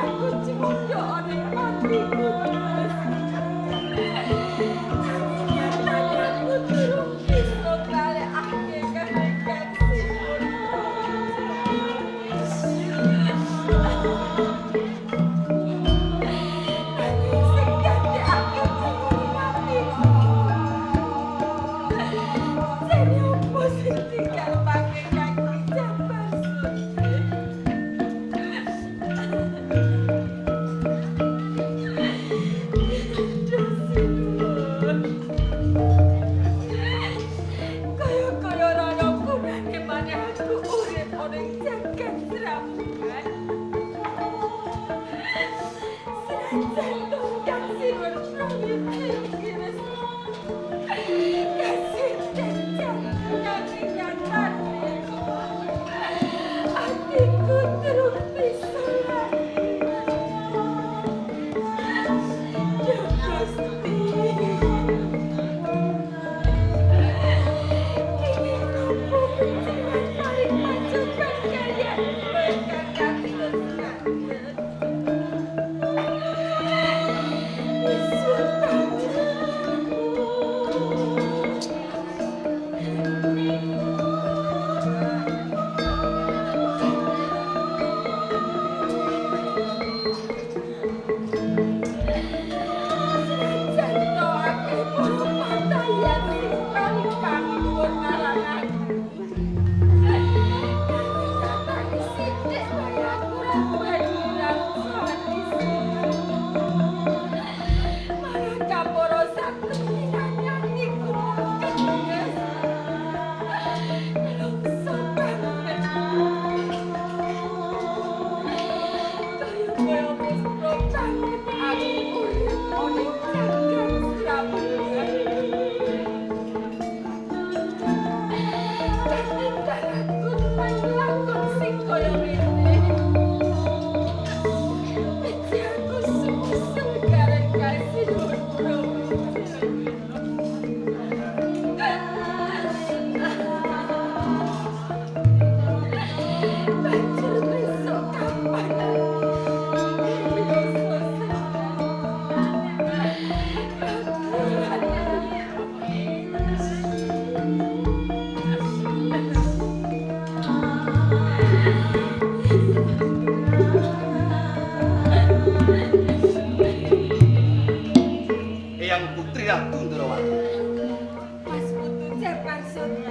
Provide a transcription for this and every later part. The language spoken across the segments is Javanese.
aku cemondok ana ing patiku terus. Nanging nyatane aku durung bisa nglalekake kang Sinuwun. Nanging sing dadekake bingung atiku. Jane opo sing dikarepake Kang Ki Jabar Sute? Duh Sinuwun. Kaya-kaya ora ana gunane maneh aku urip ana ing jagat serabuan. Senajan to Kang Sinuwun Brawijaya iki wis kasih nanging nyatane atiku durung bisa lali. Duh Gusti. Kenging napa penciwan paring pacoban kaliyan kula ingkang kados ngaten. Wis suwe banget. Senajan to akeh para patayan sing paring pangnuwun marang aku. Nanging nyatane sithik wae aku ora banyu rasa ati. Malah kapara satemene atiku kenes. Nelongso banget. Kaya-kaya muspro banget aku urip ana ing jagat serabuan. Katimbang aku main lakon sing kaya ngene. Becik aku sumusul karo Kasinuwun Brawijaya. Banjur besok kapan aku seneng. Eyang Putri Ratu Ndorowati. Mas Putu Jabar Sute.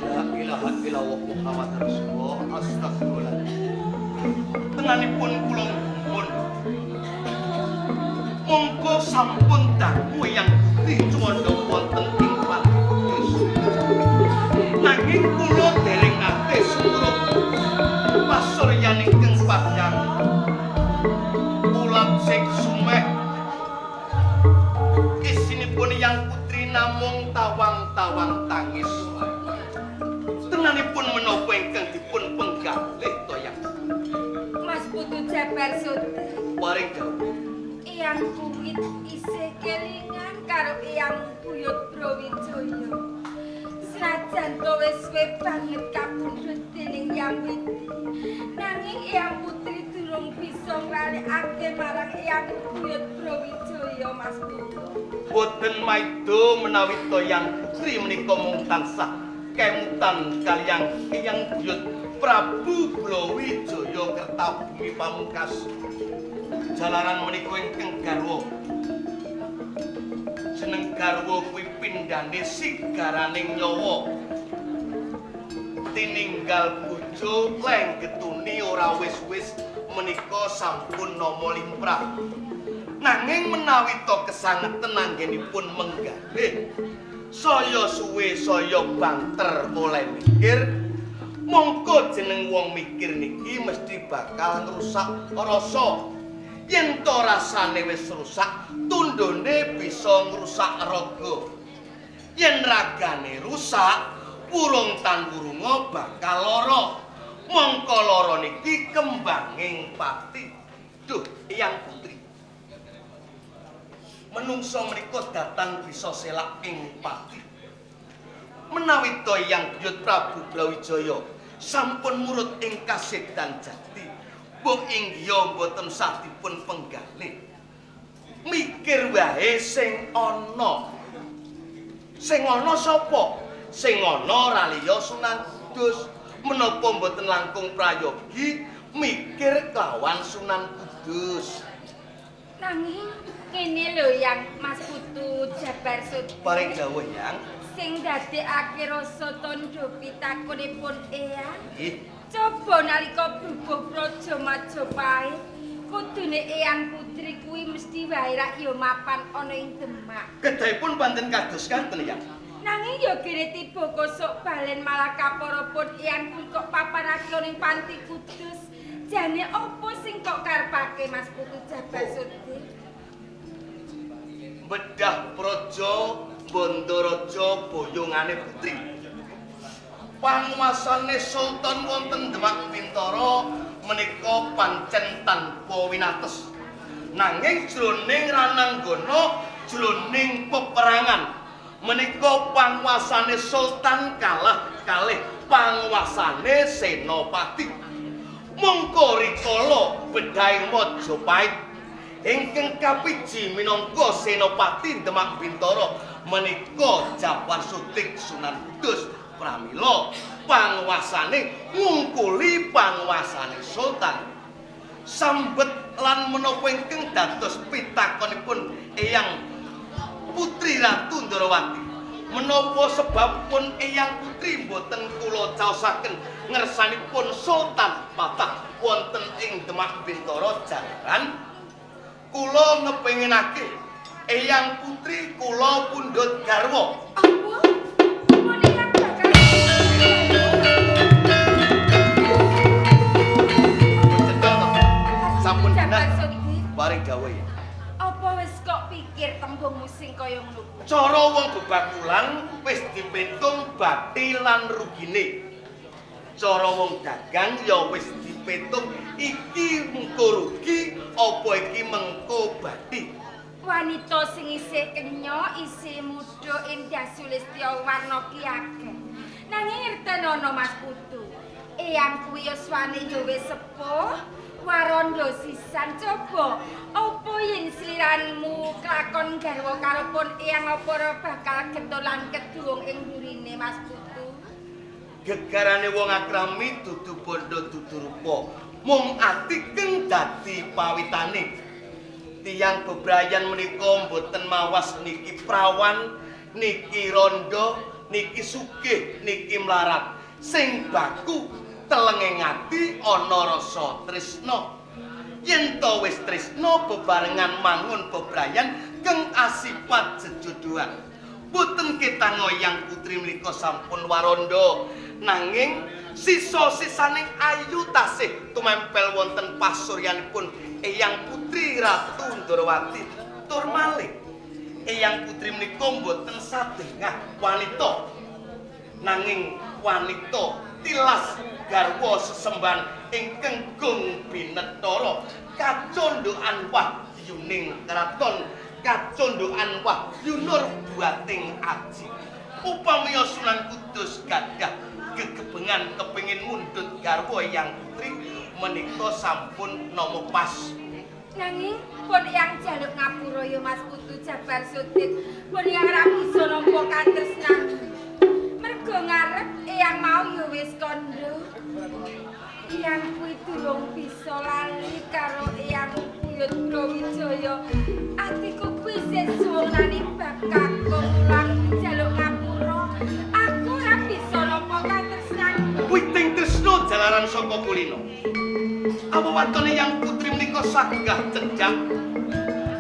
La ilaha illallah Muhammad Rasulullah. Astagfirullah. Tenanipun kula gumun. Mongko sampun dangu Eyang Putri cumandha wonten ing Paradis. Nanging kula dereng nate sumurup pasuryan ingkang padhang. Ulat sing sumeh. Isinipun Eyang Putri namung tawang-tawang tangis. Tenanipun menapa ingkang dipun penggalih to Yang? Mas Putu Jabar Sute. Paring dawuh. Eyang Kuwit isih kelingan karo Eyang Buyut Brawijaya. Senajan to wis suwe banget kapundhut dening Eyang Widi, nanging Eyang Putri durung bisa nglalekake marang Eyang Buyut Brawijaya, Mas Putu. Boten maida menawi to Yang Putri menika mung tansah kemutan kaliyan Eyang Buyut Prabu Brawijaya Kertabumi Pamungkas. Jalaran menika ingkang garwa. Jeneng garwa kuwi pindhane sigaraning nyawa. Tininggal bojo leng getuni ora wis-wis menika sampun nama limrah. Nanging menawi to kesangeten anggenipun menggalih, saya suwe saya banter oleh mikir, mongko jeneng wong mikir niki mesti bakal ngrusak rasa. Yen to rasane wis rusak, tundhone bisa ngrusak raga. Yen ragane rusak, wurung tan wurunga bakal lara. Mongko lara niki kembanging pati. Duh, Eyang Putri. Menungso menika datang bisa selak ing pati. Menawi to Eyang Buyut Prabu Brawijaya sampun murut ing kasedan jati, Mbok inggiha mboten sah dipun penggalih. Mikir wae sing ana. Sing ana sapa? Sing ana ora liya Sunan Kudus. Menapa mboten langkung prayogi mikir kelawan Sunan Kudus. Nanging kene lho Yang Mas Putu Jabar Sudi. Paring dawuh Yang. Sing dadekake rasa tandha pitakonipun Eyang. Nggih. Coba nalika brubuh Praja Majapahit, kudune Eyang Putri kuwi mesti wae rak ya mapan ana ing Demak. Kedahipun pancen kados ngaten Yang. Nanging ya gene tiba kosok balen malah kaparapun Eyang kuwi kok papanake ana ing panti Kudus. Jane apa sing kok karepake Mas Putu Jabar Sudi? Bedah praja Bandaraja boyongane putri. Panguwasane Sultan wonten Demak Bintara menika pancen tanpa winates. Nanging jroning rananggana, jroning peperangan menika panguwasane Sultan kalah kalih panguwasane Senopati. Mongko rikala bedhahing Majapahit ingkang kapiji minangka Senopati Demak Bintara menika Jafar Sudik Sunan Kudus. Pramila panguwasane ngungkuli panguwasane Sultan. Sambet lan menapa ingkang dados pitakonipun Eyang Putri Ratu Ndorowati, menapa sebabipun Eyang Putri mboten kula caosaken ngersanipun Sultan Patah wonten ing Demak Bintara jalaran kula ngepinginake Eyang Putri kula pundhut garwa. Apa? Sampun genah. Paring dawuh ya. Apa wis kok pikir tembungmu sing kaya ngono kuwi? Cara wong bebakulan wis dipitung bathi lan rugine. Cara wong dagang ya wis dipitung iki mengko rugi apa iki mengko bathi. Wanita sing isih kenya, isih muda, endah sulistya warna ki akeh. Nanging ngertenono Mas Putu, Eyang kuwi yuswane ya wis sepuh, warondo sisan. Coba apa yen sliranmu kelakon garwa karo pun Eyang apa ora bakal getolan keduwung ing burine Mas Putu? Gegarane wong akrami dudu bondo dudu rupa, mung ati keng dadi pawitane. Tiyang bebrayan menika mboten mawas niki prawan, niki rondo, niki sugih, niki mlarat. Sing baku telenge ati ana rasa tresna. Yen to wis tresna bebarengan mangun bebrayan keng asipat jejodohan. Mboten ketang Eyang Putri menika sampun warondo, nanging sisa-sisaning ayu tasih tumempel wonten pasuryanipun Eyang Putri Ratu Ndorowati tur malih. Eyang Putri menika mboten sadengah wanita, nanging wanita tilas garwa sesembahan ingkang gung binetara kacondhokan wahyuning kraton, kacondhokan wahyunur buating aji. Upamiya Sunan Kudus gadah gegebengan kepingin mundhut garwa Eyang Putri menika sampun nama pas. Nanging pun Eyang jaluk ngapura ya Mas Putu Jabar Sudik, pun Eyang ora bisa nampa katresnan. Mergo ngarep Eyang mau ya wis kandha. Eyang kuwi durung bisa lali karo Eyang Buyut Brawijaya. Atiku kuwi isih suwunane bab kakung lan jaluk ngapura. Aku ora bisa nampa katresnan. Witing tresna jalaran saka kulino. Apa watone Eyang Putri menika sagah cedhak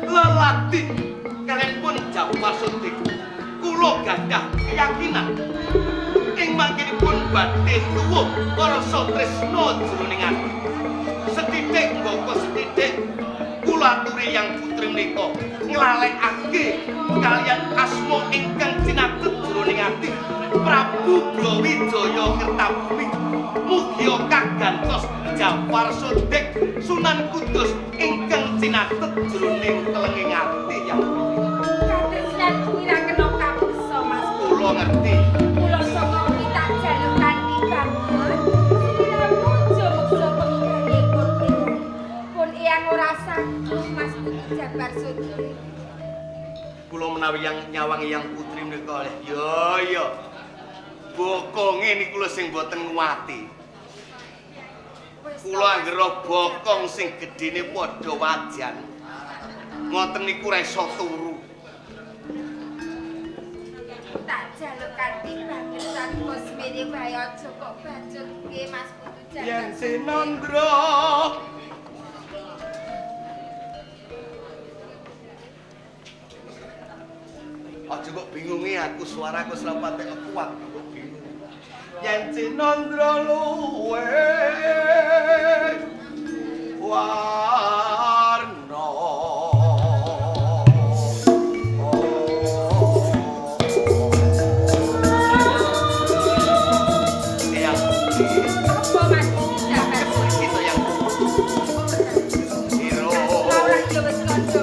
lelati kalian pun Jafar Sudik. Kula gadah keyakinan ing mangkinipun badhe tuwuh rasa tresna jroning ati. Sethithik mbaka sethithik kula aturi Eyang Putri menika nglalekake kalian asma ingkang cinatet jroning ati Prabu Brawijaya Kertabumi. Mugia kagantos Jafar Sudik Sunan Kudus ingkang cinatet jroning telenging ati Yang Putri. Katresnan kuwi ra kena kapeksa Mas. Kula ngerti. Kula saka kuwi tak jaluk kanthi banget. Sliramu aja meksa penggalihipun Eyang. Jabar Sudi. Kula menawi yang nyawang Eyang Putri menika oleh ya ya. Bokonge niku lho sing boten nguwati. Kula anggere bokong sing gedene padha wajan. Ngoten niku ora iso turu. Tak jaluk kanthi banget tanpa semene wae aja kok bacutke Mas Putu Jabar. Yen Sinandra aja kok bingungi aku suaraku ora patek kuat kok bingung. Yen Sinandra luwe warna Eyang Putri. Apa Mas Jabar Sudi? Itu yang Hero. Ora ya wis kanca.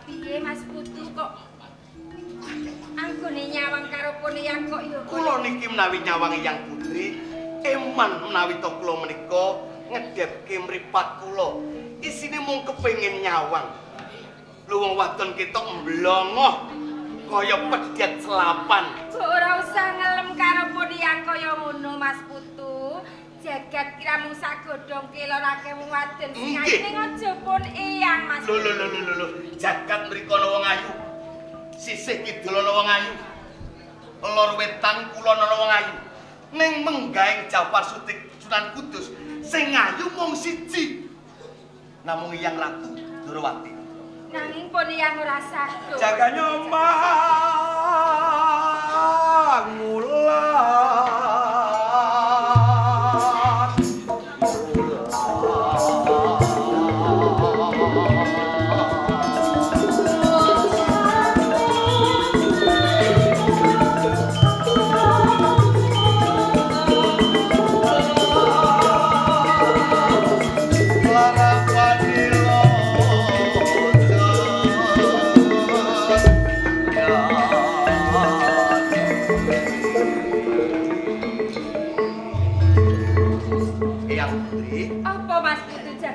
Piye Mas Putu kok anggone nyawang karo pone yang kok ya Kula niki menawi nyawang Eyang Putri, eman menawi to kula menika ngedhepke mripat kula. Isine mung kepengin nyawang. Lho wong wadon ketok mblongoh kaya pedhet selapan. Kok ora usah ngelem karo pone yang kaya ngono Mas Putu. Jagat kira mung sak godhong kelor akeh wong wadon sing ayu ning aja pun eyang Mas. Lho lho lho lho lho, jagat mriko ana wong ayu. Sisih kidul ana wong ayu. Lor wetan kulon ana wong ayu. Ning menggaing Jafar Sutik Sunan Kudus sing ayu mung siji. Namung Eyang Ratu Dorowati. Nanging pun eyang ora sadar. Jagane mangulan.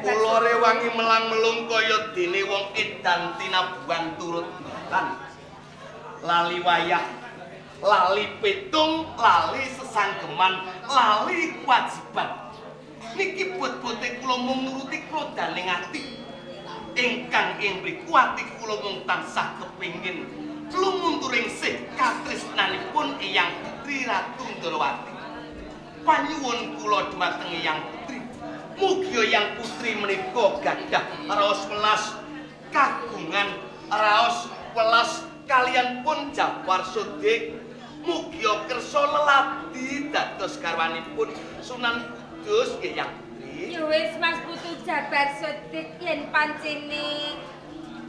Kula rewangi melang-melung kaya dene wong edan tinabuhan turut batan. Lali wayah, lali petung, lali sesanggeman, lali kewajiban. Niki bot-bote kula mung nuruti krodaning ati. Ingkang ing mriku ati kula mung tansah kepingin lumunturing sih katresnanipun Eyang Putri Ratu Ndorowati. Panyuwun kula dumateng Eyang Putri. Mugi Eyang Putri menika gadah raos welas kagungan raos welas kaliyan pun Jafar Shodiq. Mugi kersa leladi dados garwanipun Sunan Kudus nggih Eyang Putri. Ya wis Mas Putu Jafar Shodiq yen pancene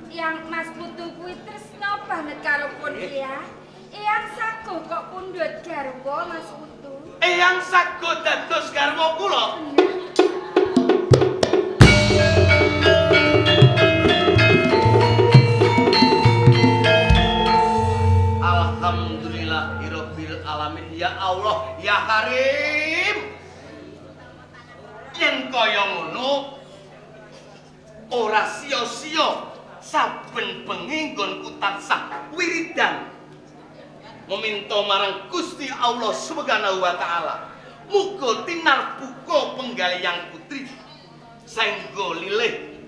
yang Mas Putu kuwi tresna banget karo pun Eyang. Eyang sago kok pundhut garwa Mas Putu. Eyang sago dados garwa kula. Alhamdulillahirabbil alamin ya Allah ya Karim. Yen kaya ngono ora sia-sia saben bengi nggonku tansah wiridan meminta marang Gusti Allah Subhanahu wa taala muga tinarbuka penggalih putri saengga lilih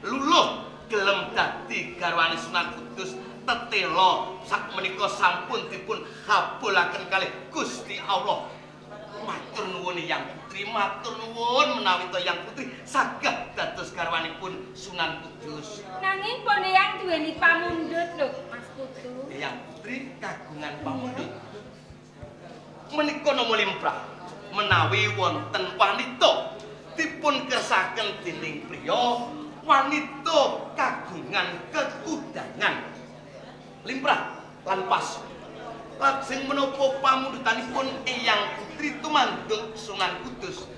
luluh gelem dadi garwane Sunan Kudus tetela sakmenika sampun dipun kabulaken kalih Gusti Allah. Matur nuwun Eyang Putri, matur nuwun menawi to Eyang Putri saged dados garwanipun Sunan Kudus. Nanging pun Eyang duweni pamundhut lho Mas Putu. Eyang Putri kagungan pamundhut. Menika nama limrah menawi wonten wanita dipun kersaken dening priya, wanita kagungan kekudangan. Limrah lan pas. Lajeng menapa pamundhutanipun Eyang Putri tumanduk Sunan Kudus.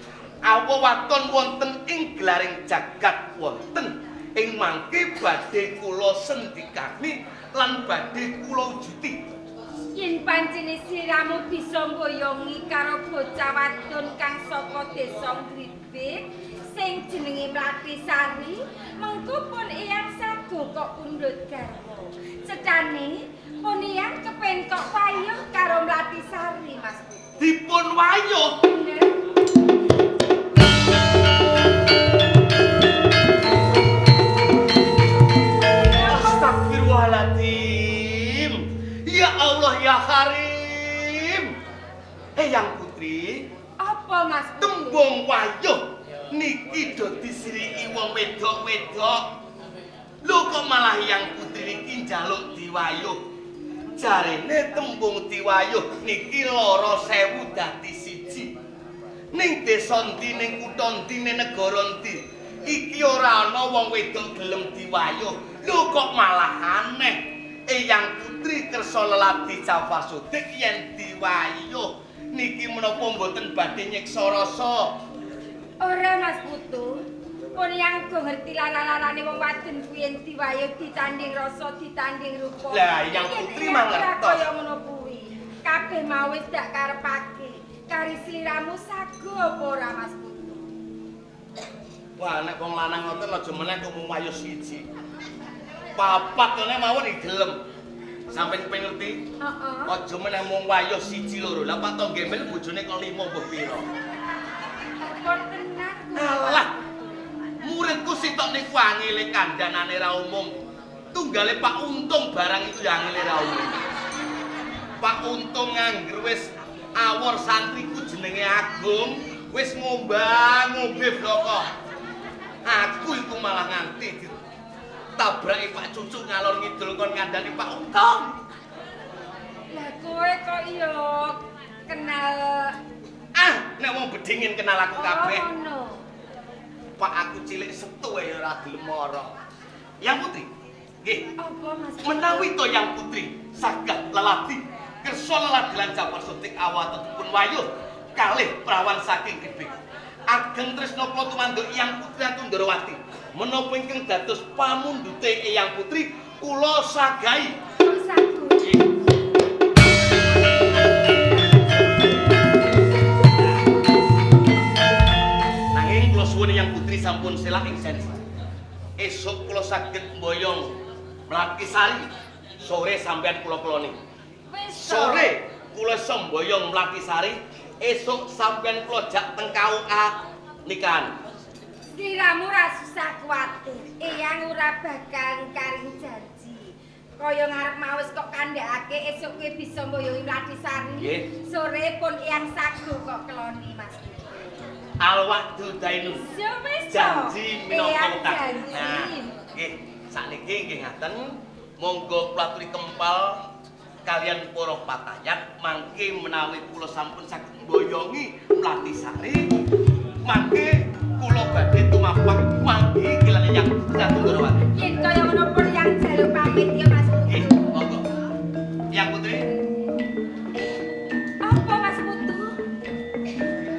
Awa waton wonten ing gelaring jagat wonten ing mangke badhe kula sendikani lan badhe kula wujuti. Yen pancene sliramu bisa mboyongi karo bocah wadon kang saka desa Gribik sing jenenge Mlatisari, mengko pun Eyang sago kok pundhut garwa. Cetane pun Eyang kepen kok wayuh karo Mlatisari Mas Putu. Dipun wayuh. Astagfirullahaladzim. Ya Allah ya Karim. Eyang Putri, apa Mas Putu? Tembung wayuh niki do disiriki wong wedok-wedok. Lho kok malah Eyang Putri niki njaluk diwayuh. Jarene tembung diwayuh niki lara sewu dadi siji. Ning desa endi, ning kutha endi, ning negara endi, iki ora ana wong wedok gelem diwayuh. Lho kok malah aneh. Eyang Putri kersa leladi Jafar Shodiq yen diwayuh niki menapa mboten badhe nyiksa rasa? Ora Mas Putu. Pun Eyang go ngerti lara-larane wong wadon kuwi yen diwayuh ditanding rasa, ditanding rupa. Lah Eyang Putri mangertos. Kaya ngono kuwi. Kabeh mau wis dak karepake. Kari sliramu sago apa ora Mas Putu? Wah nek wong lanang ngoten aja meneh kok mung wayuh siji. Papat kene mawon iki gelem. Sampeyan pengen ngerti? Heeh. Aja meneh mung wayuh siji loro. Lah Pak Tong Gembel bojone kok 5 mbah pira? Kok tenan kuwi. Alah. Muridku sitok niku angele kandhanane ra umum. Tunggale Pak Untung barang iku ya angele ra umum. Pak Untung ngangger wis awor santriku jenenge Agung, wis ngombang ngombe bloko. Aku iku malah nganti ditabraki Pak Cucu ngalor ngidul kon kandhani Pak Untung. Lah kowe kok iya kenal ah nek wong bedingin kenal aku kabeh. Oh ngono. Pak aku cilik setu ae ora gelem mara. Yang Putri. Nggih. Apa Mas? Menawi to Yang Putri saged leladi kersa leladi lan Jafar Shodiq awatipun wayuh kalih prawan saking Gribik. Ageng tresna kula tumanduk Eyang Putri Antundarawati. Menapa ingkang dados pamundhute Eyang Putri kula sagahi. Nanging kula suwun Eyang Putri sampun selak ing sensi. Esuk kula saged mboyong Mlatisari, sore sampean kula keloni. Sore kula iso mboyong Mlatisari, esuk sampean kula jak teng KUA nikahan. Sliramu ora susah kuwatir, Eyang ora bakal ngkaring janji. Kaya ngarep mau wis kok kandhakake esuk kowe bisa mboyongi Mlatisari. Sore pun Eyang Sago kok keloni Mas. Alwakdu dainu. Janji minangka utang. Nah, nggih, sakniki nggih ngaten. Monggo kula aturi kempal kalian para patayat mangke menawi kula sampun saged mboyongi Mlatisari mangke kula badhe tumapak mangke kilan Eyang Tunggorowati. Yen kaya ngono pun Eyang jaluk pamit ya Mas. Nggih, monggo. Eyang Putri. Apa Mas Putu?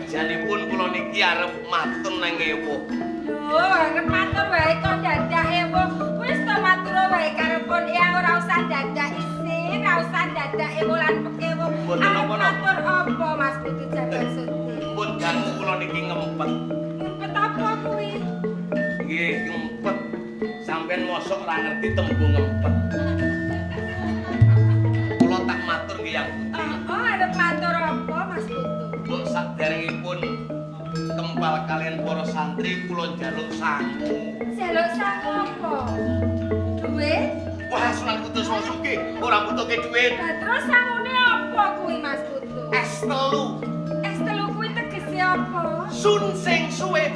Janipun kula niki arep matur nang ewo. Lho, arep matur wae kok dadak ewo. Wis to matur wae karo pun Eyang ora usah dadak isin, ora usah dadak ewo lan pekewo. Arep matur apa Mas Putu Jabar Suti? Pun dangu kula niki ngempet. Ngempet apa kuwi? Nggih, ngempet. Sampeyan mosok ora ngerti tembung ngempet. Kula tak matur nggih Yang Putri. Oh, arep matur apa Mas Putu? Mbok saderengipun kempal kalian para santri kula njaluk sangu. Njaluk sangu apa? Duit? Wah, Sunan Kudus wong sugih, ora butuhke duit. Lah terus sangune apa kuwi Mas Putu? Es telu. Es telu kuwi tegese apa? Sun sing suwe.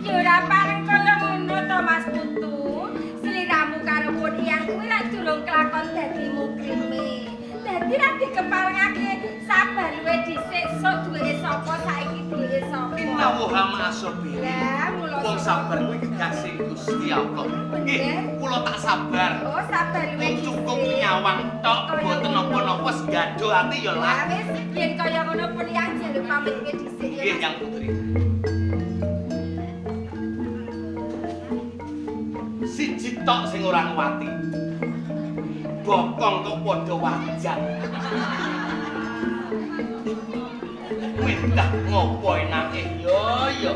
Ya ora pareng kaya ngono to Mas Putu. Sliramu karo pun Eyang kuwi lak durung kelakon dadi mukrime. Dadi ra dikeparengake sabar luwe dhisik sok duweke sapa saiki duweke sapa. Inna ma'asobiri. Lah mula wong sabar kuwi gegasing Gusti Allah. Nggih, kula tak sabar. Oh, sabar luwe dhisik. Cukup nyawang tok, mboten napa-napa segado ati ya lah. Lah wis yen kaya ngono pun Eyang jaluk pamit kowe dhisik ya. Nggih, Yang Putri. Siji tok sing ora nguwati. Bokong kok padha wajan. Windah ngopo enake yo yo.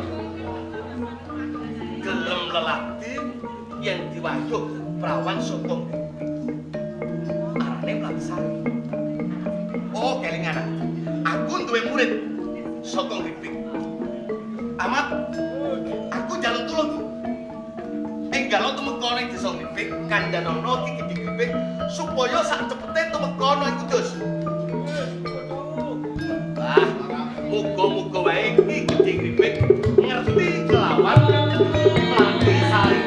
Gelem lelati yen diwayuh prawan saka arane Mlatisari. Oh, kelingan. Aku duwe murid saka Gribik. Amat, aku njaluk tulung. Enggalo tumeka ning desa Gribik, kandhanono iki Gedhe Gribik supaya sak cepete tumeka nang Kudus. Wah, muga-muga wae iki Gedhe Gribik ngerti kelawan Mlatisari.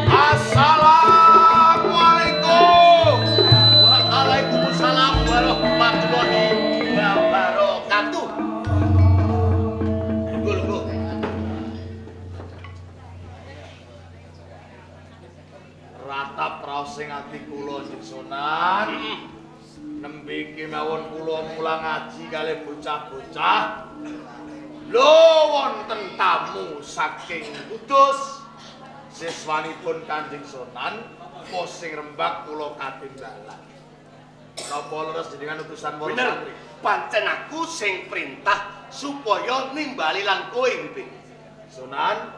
Assalamualaikum. Waalaikumsalam warahmatullahi wabarakatuh. Lungguh, lungguh. Ratap raos sing ati kula Kanjeng Sunan. Nembe kemawon kula mulang ngaji kalih bocah-bocah. Lho wonten tamu saking Kudus. Siswanipun Kanjeng Sunan posing rembak kula katimbalan. Napa leres jenengan utusan para santri? Pancen aku sing perintah supaya nimbali lan kowe, Gribik. Sunan,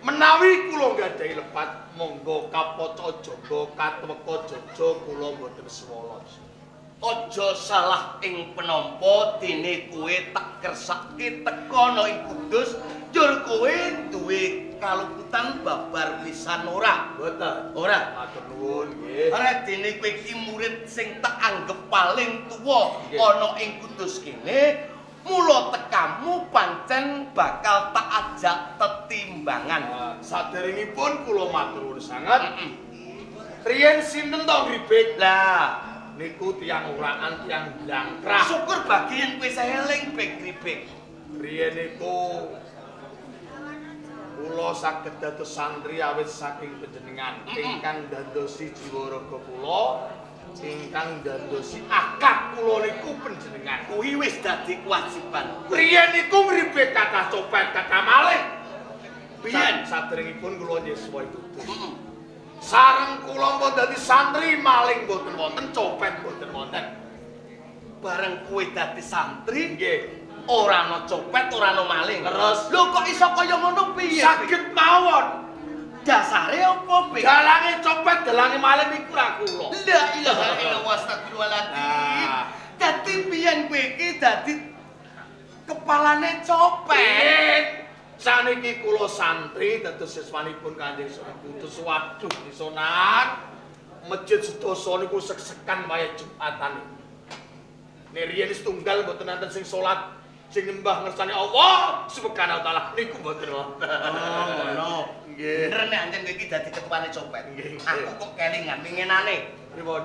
menawi kula nggadahi lepat monggo kapaca jaga katweka jaja kula mboten swala. Aja salah ing penampa dene kowe tak kersake teka ana ing Kudus njur kowe duwe kaluputan babar pisan ora? Mboten. Ora. Matur nuwun nggih. Ora dene kowe iki murid sing tak anggep paling tuwa ana ing Kudus kene, mula tekamu pancen bakal tak ajak tetimbangan. Saderengipun kula matur nuwun sanget. Riyen sinten to Gribik? Lah niku tiyang uraan, tiyang blangkrah. Syukur bagi yen kowe seling Bek Gribik. Riyen niku kula saged dados santri awit saking panjenengan ingkang ndandosi jiwa raga kula, ingkang ndandosi akad kula niku panjenengan. Kuwi wis dadi kewajiban. Riyen niku ngribik kathah copet, kathah maling. Biyen saderengipun kula yuswa itu. Sareng kula pun dadi santri, maling mboten wonten, copet mboten wonten. Bareng kowe dadi santri, nggih, ora ana copet, ora ana maling. Terus lho kok iso kaya ngono piye? Saged mawon. Dasare apa, Bik? Dalange copet, dalange maling iku ra kula. La ilaha illallah astagfirullahaladzim. Dadi biyen kowe iki dadi kepalane copet. Saniki kula santri dados siswanipun Kanjeng Sunan Kudus. Waduh, Sunan. Masjid sedasa niku sek-sekan wayah Jumatane. Nek riyen setunggal mboten wonten sing salat, sing nyembah ngersane Allah Subhanahu wa taala niku mboten wonten. Oh, ngono. Nggih. Bener nek ancen kowe iki dadi ketuane copet. Nggih. Aku kok kelingan winginane. Pripun?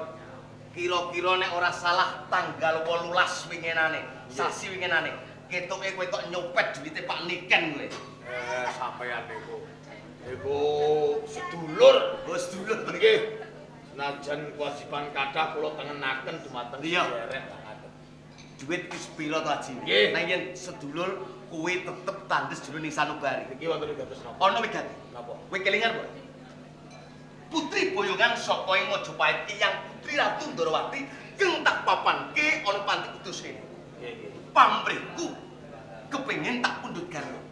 Kira-kira nek ora salah tanggal 18 winginane, sasi winginane. Ketoke kowe kok nyopet duwite Pak Niken kowe. Sampeyan niku. Niku sedulur, Oh, sedulur. Nggih. Senajan kewajiban kathah kula tengenaken dumateng derek ngaten. Duit wis pira to, Haji? Nggih. Nek yen sedulur kowe tetep tandes jroning sanubari. Niki wonten wigatos napa? Ana wigati. Napa? Kowe kelingan apa? Putri boyongan saka ing Majapahit Eyang Putri Ratu Ndorowati keng tak papanke ana panti Kudus kene. Nggih, nggih. Pamrihku kepengin tak pundhut garwa.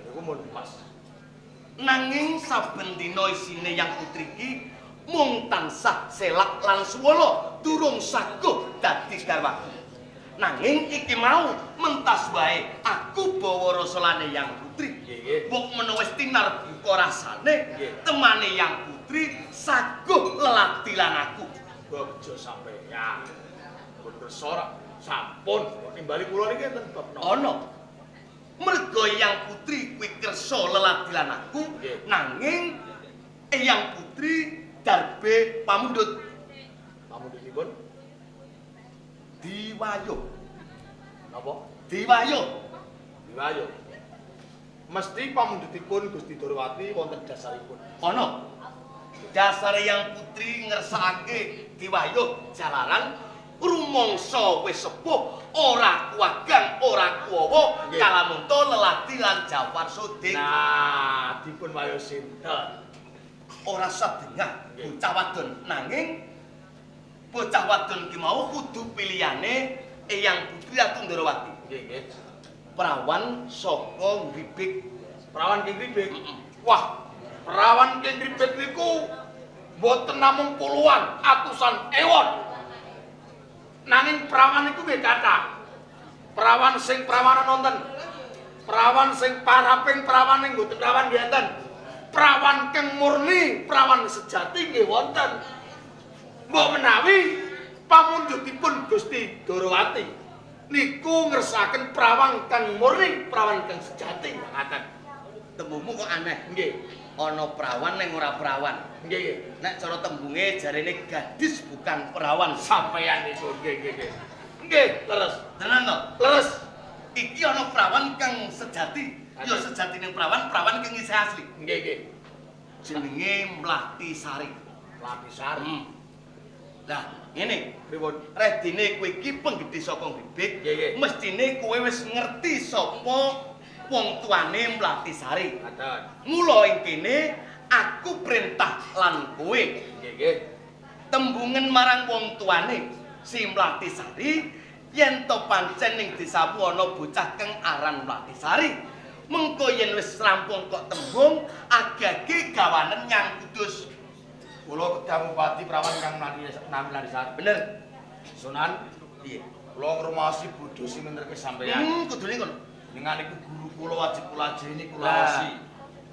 Niku mun pas. Nanging saben dina isine Yang Putri iki mung tansah selak lan suwala durung saguh dadi garwaku. Nanging iki mau mentas wae aku bawa rasalane Yang Putri. Nggih, nggih. Mbok menawa wis tinar buka rasane, Nggih. temane Yang Putri saguh leladi lan aku. Bejo sampeyan. Pun kersa ra? Sampun. Nimbali kula niki enten bab napa? Ana. Merga Yang Putri kuwi kersa leladi lan aku, Nggih. nanging Eyang Putri darbe pamundhut Pamundhutipun diwayuh. napa? Diwayuh. Diwayuh. Mesti pamundhutipun Gusti Dorowati wonten dasaripun. Ana. Dasare Yang Putri ngersakake diwayuh jalaran rumangsa wis sepuh ora kuwagang ora kuwawa Nggih. kalamunta leladi lan Jawar Sodik. Nah, dipun wayuh sinten? Ora sadengah Nggih. bocah wadon, nanging bocah wadon ki mau kudu pilihane Eyang Putri Ratu Ndorowati. Nggih, nggih. Prawan saka Ngribik. Perawan King Gribik. Wah, perawan King Gribik niku mboten namung puluhan, atusan ewon. Nanging perawan niku nggih kathah. Perawan sing prawanan wonten. Perawan sing paraping perawan ing mboten perawan nggih enten. Perawan keng murni, perawan sejati nggih wonten. Mbok menawi pamundhutipun Gusti Dorowati niku ngersakaken perawan kang murni, perawan kang sejati ngaten. Tembungmu kok aneh. Nggih. Ana perawan ning ora perawan. Nggih, nggih. Nek cara tembunge jarene gadis bukan perawan. Sampeyan niku nggih, nggih, nggih. Nggih, leres. Tenan to? Leres. Iki ana perawan kang sejati. Ya sejatine perawan, perawan kang isih asli. Nggih, nggih. Jenenge Mlati Sari. Mlati Sari. Lah, ngene. Pripun? Redine kowe iki penggedhe saka Ngribik. Nggih, nggih. Mestine kowe wis ngerti sapa wong tuane Mlati Sari. Ngaten. Mula ing kene aku perintah lan kowe. Nggih, nggih. Tembungen marang wong tuane si Mlati Sari yen to pancen ning desamu ana bocah kang aran Mlati Sari. Mengko yen wis rampung kok tembung agage gawanen nyang Kudus. Kula kedah ngupati perawan kang Mlati Sari. Bener. Sunan, Piye? kula ngrumaosi bodho sing minterke sampeyan. Kudune ngono. Dengan niku guru kula wajib kula ajeni kula awasi.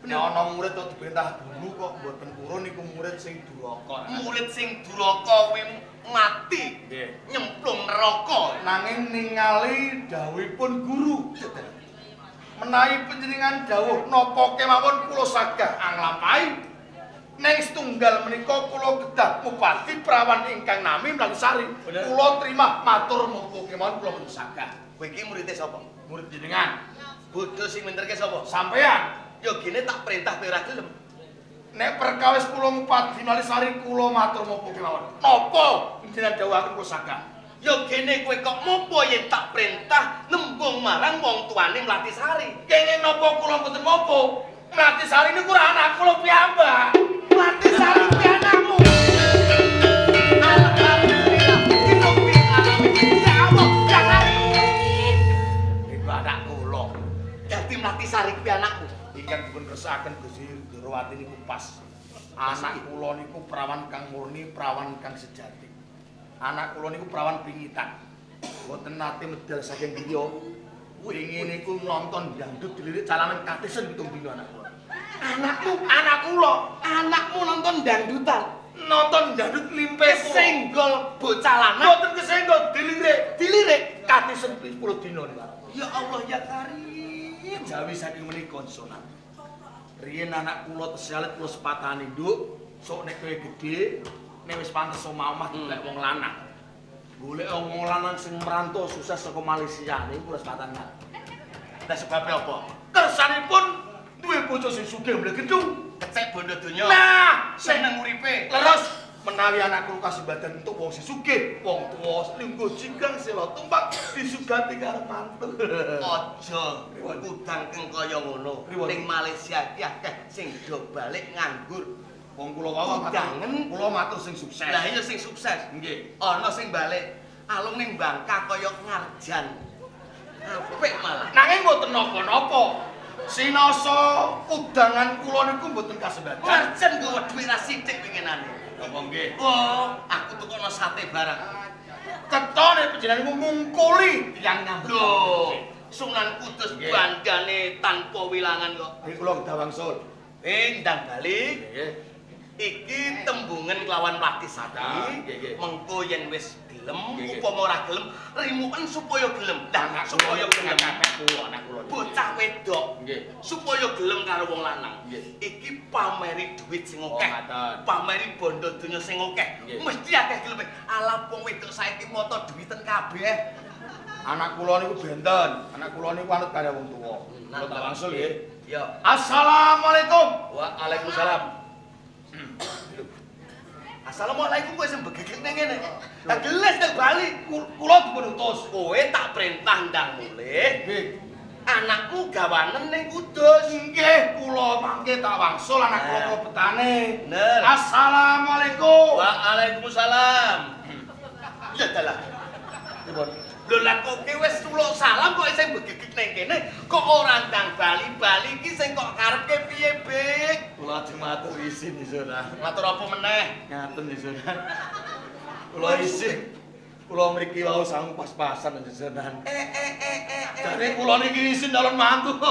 Nek ana murid kok diperintah guru kok mboten purun niku murid sing duraka. Murid sing duraka kuwi mati. Nggih. Nyemplung neraka. Nanging ningali dawuhipun guru. Menawi panjenengan dawuh napa kemawon kula sagah anglampahi. Neng setunggal menika kula kedah ngupati perawan ingkang nami Mlati Sari. Kula terima matur muga kemawon kula boten sagah. Kowe iki muride sapa? Murid jenengan. Bodho sing minterke sapa? Sampeyan. Ya gene tak perintah kowe ora gelem. Nek perkawis kula ngupadi Mlati Sari kula matur muga kemawon. Napa jenengan dawuhaken kula sagah? Ya gene kowe kok mopo yen tak perintah nembung marang wong tuane Mlati Sari. Kenging napa kula mboten mopo? Mlati Sari niku ora anak kula piyambak. Mlati Sari kuwi anakmu. Alhamdulillah. Ya Allah, ya Karim. Niku anak kula. Dadi Mlati Sari kuwi anakmu. Ingkang dipun kersakaken Gusti Dorowati niku pas. Anak kula niku perawan kang murni, perawan kang sejati. Anak kula niku perawan pingitan. Mboten nate medal saking griya. Wingi niku nonton dangdut dilirik calanan katisen pitung dina anak kula. Anakmu, Anak kula anakmu nonton dangdutan. Nonton dangdut limpe Kesenggol bocah lanang. Mboten kesenggol, dilirik. Dilirik. Katisen 10 dina niku. Ya Allah ya Karim. Jawi saking menika Sunan. Riyen anak kula tesih alit kula sepatani, Nduk. Sok nek kowe gedhe, nek wis pantes omah-omah golek wong lanang. Golek wong lanang sing merantau sukses saka Malaysia niku kula sepatani. Lah sebabe apa? Kersanipun duwe bojo sing sugih mlegedhu. Kecek bondo donya. Nah, seneng uripe. Leres menawi anakku kasembadan untuk wong sing sugih, wong tuwa lungguh jingkang sela tumpak disugati karo mantu. Aja kudang keng kaya ngono. Ning Malaysia iki akeh sing do balik nganggur. Wong kula wau kudangen kula matur sing sukses. Lah iya sing sukses. Nggih. Ana sing balik alung ning Bangka kaya ngarjan. Apik malah. Nanging mboten napa-napa. Sinasa kudangan kula niku mboten kasembadan. Ngarjan nggawa dhuwit ra sithik winginane. Napa nggih? Oh, aku tukono sate barang. Cetone panjenengan niku mungkuli tiyang nyambut. Lho, Sunan Kudus bandane tanpa wilangan kok. Iki kula kedah wangsul. Ndang bali. Nggih. Iki tembungen kelawan mlati sati. Mengko yen wis gelem, upama ora gelem, rimuken supaya gelem. Lah supaya gelem anak kula. Bocah wedok. Supaya gelem karo wong lanang. Iki pameri dhuwit sing akeh. Pameri bondo donya sing akeh. Mesti akeh geleme. Alah wong wedok saiki mata duwiten kabeh. Anak kula niku benten. Anak kula niku anut karo wong tuwa. Kula tak wangsul nggih. Ya. Assalamualaikum. Waalaikumsalam. Assalamualaikum kowe sing begegek ning ngene. Lah geles nek bali kula dipun utus. Kowe tak perintah ndang mulih. Nggih. Anakku gawanen ning Kudus. Nggih, kula mangke tak wangsul anak kula kula betane. Bener. Assalamualaikum. Waalaikumsalam. Ya dalah. Pripun? Lho lah kok wis tuluk salam kok isih begegek ning kene kok ora ndang bali-bali iki sing kok karepke piye, Bik? Kula ajeng matur isin, Sunan. Matur apa meneh? Ngaten, Sunan. Kula isin. Kula mriki wau sangu pas-pasan, Sunan. Jane kula niki isin calon mantu.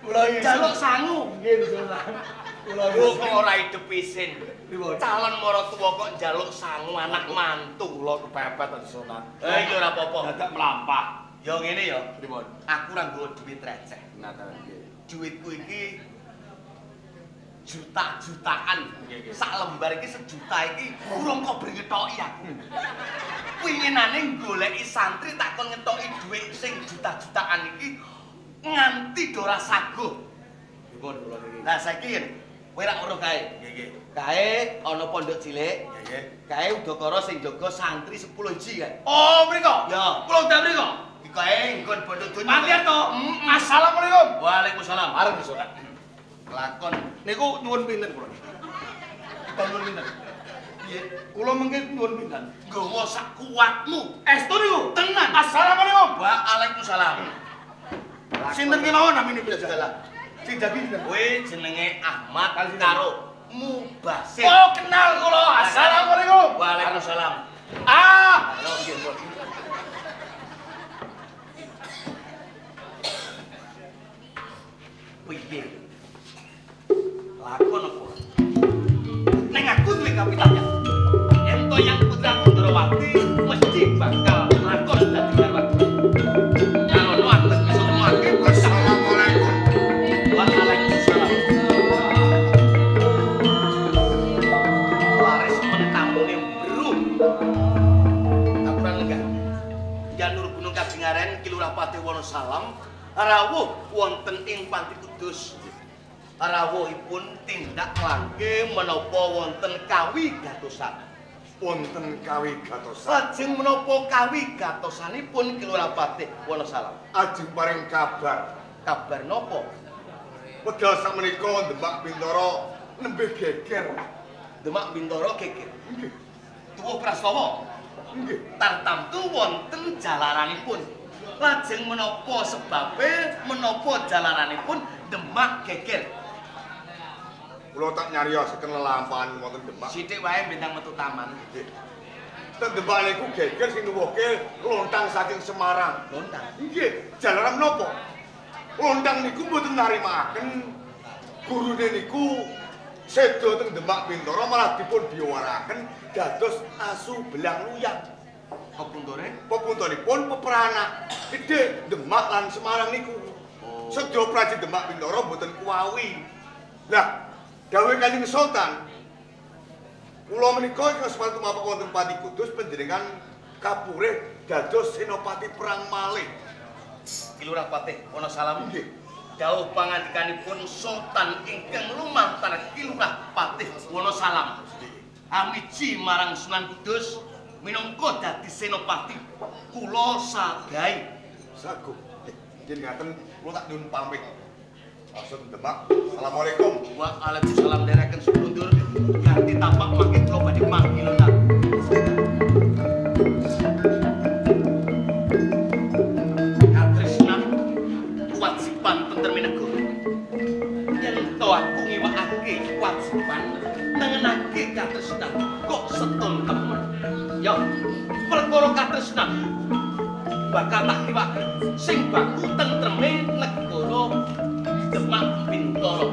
Kula isin. Jaluk sangu. Nggih, Sunan. Kula kok ora idep isin. Pripun? Calon maratuwa kok njaluk sangu anak mantu. Kula kepepet, Sunan. Eh, ya ora apa-apa. Dadak mlampah. Ya ngene ya. Pripun? Aku ora nggawa dhuwit receh. Ngaten nggih. Dhuwitku iki juta-jutaan. Sak lembar iki sejuta iki urung kok ngetoki aku. Winginane goleki santri tak kon ngetoki dhuwit sing juta-jutaan iki nganti do ora saguh. Pripun kula niki? Lah saiki kowe rak weruh kae. Nggih, nggih. Kae ana pondok cilik. Nggih, nggih. Kae udakara sing jaga santri 10 ji kae. Oh, mriko. Ya. Kula udah mriko. Kae nggon pondok donya. Matian to. Assalamualaikum. Waalaikumsalam. Arep Sunan. Lakon niku nyuwun pinten kula. Kita nyuwun pinten? Piye? Kula mengke nyuwun pinten? Nggawa sak kuatmu. Estu niku. Tenan. Assalamualaikum. Waalaikumsalam. Sinten kemawon namine dalah? Sing jagi sinten? Kowe jenenge Ahmad karo Mubasir. Oh, kenal kula. Assalamualaikum. Waalaikumsalam. Ah, halo nggih, Mbok. Piye? Lakon apa? Neng aku duwe kapital ya. Yen to yang putra Kundrawati mesti bakal lakon dadi garwaku. Karono aku wis bisa nemokake. Assalamualaikum. Waalaikumsalam. Laris mentamune bro. Aku ora lenggah. Janur Gunung Kabingaren Ki Lurah Patih Wonosalam rawuh wonten ing Panti Kudus. Rawuhipun tindak langke menapa wonten kawigatosan. Wonten kawigatosan. Lajeng menapa kawigatosanipun Ki Lurah Patih Wonosalam? Ajeng paring kabar. Kabar napa? Wedal sakmenika Demak Bintara nembe geger. Demak Bintara geger. Nggih. Tuwuh prastawa. Nggih. Tartamtu wonten jalaranipun. Lajeng menapa sebabe menapa jalaranipun Demak geger? Kula tak nyariosaken lelampahan wonten Demak. Sithik wae bintang metu taman. Nggih. Ten Demak niku geger sing nuwuhke lontang saking Semarang. Lontang. Nggih, jalaran menapa? Lontang niku mboten narimaaken gurune niku Seda teng Demak Bintara malah dipun biwaraken dados asu belang luyang. Pepuntone? Pepuntonipun peperangan gedhe Demak lan Semarang niku. Oh. Sedya prajurit Demak Bintara mboten kuwawi. Lah, dawuh Kanjeng Sultan, kula menika ingkang semar tumapak wonten Pati Kudus panjenengan kapurih dados senopati perang malih. Ki Lurah Patih Wonosalam. Nggih. Dawuh pangandikanipun Sultan ingkang lumantar Ki Lurah Patih Wonosalam. Amiji marang Sunan Kudus minangka dadi senopati kula sadai. Saguh. Yen ngaten kula tak nyuwun pamit. Langsung Demak. Assalamualaikum. Waalaikumsalam dereken sepundur ganti tapak mangke kula badhe manggilan. Katresnan kewajiban tentreme negara. Yen to aku ngiwakake kewajiban nengenake katresnan kok setun temen. Ya, perkara katresnan bakal tak iwake sing baku tentreme negara Demak Bintara.